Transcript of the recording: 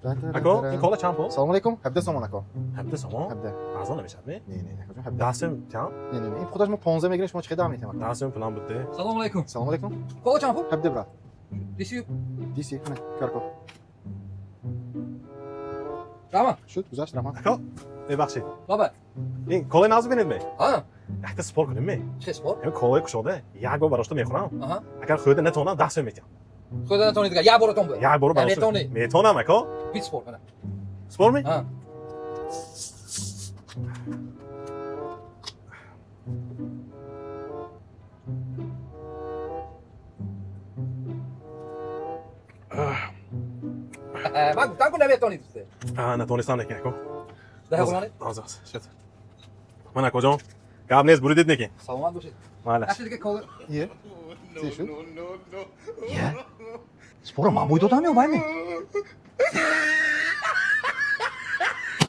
Ако, ин кола чанд пул? Салом алейкум. 17 сомон, ако. 17 сомон? 17. Арзон намешавад, не? Не, не, не, акаҷон, 17. 10 сом чанд? Не, не, не. Ин худаш мо 15 мегирем, шумо чӣ қадар метем, ака? 10 сом пулам буд. Салом алейкум. Салом алейкум. Кола чанд пул? 17, брат. Диси. Диси, ҳана, кар кун. Раҳмат. Шуд, гузашт, раҳмат. Ако, мебахшед. Баба. Ин колаи нағз бинед ме? Ҳа. Якта спор кунем ме? Чӣ спор? Ҳамин колаи кушода, як бор барошта мехӯрам. Аҳа. Агар хӯрда натавонам, 10 сом метиҳам. Хӯрда натавонӣ дигар. Як боратон буд. Як бор барошта. Метавонӣ? Метавонам, ако. Бит спор кунам. Спор ме? Ҳа. Ман гуфтам, ку наметавонӣ дӯсте. А, натонистам неки, ако. Даҳ хӯронед. Ҳозир, ҳозир. Шуд. Ман, акоҷон, гап нест, буридед неки. Саломат бошед. Майлаш. Яхши, дига кола. Е. Чӣ шуд? Е. Спора ман бой додам ё вай ме?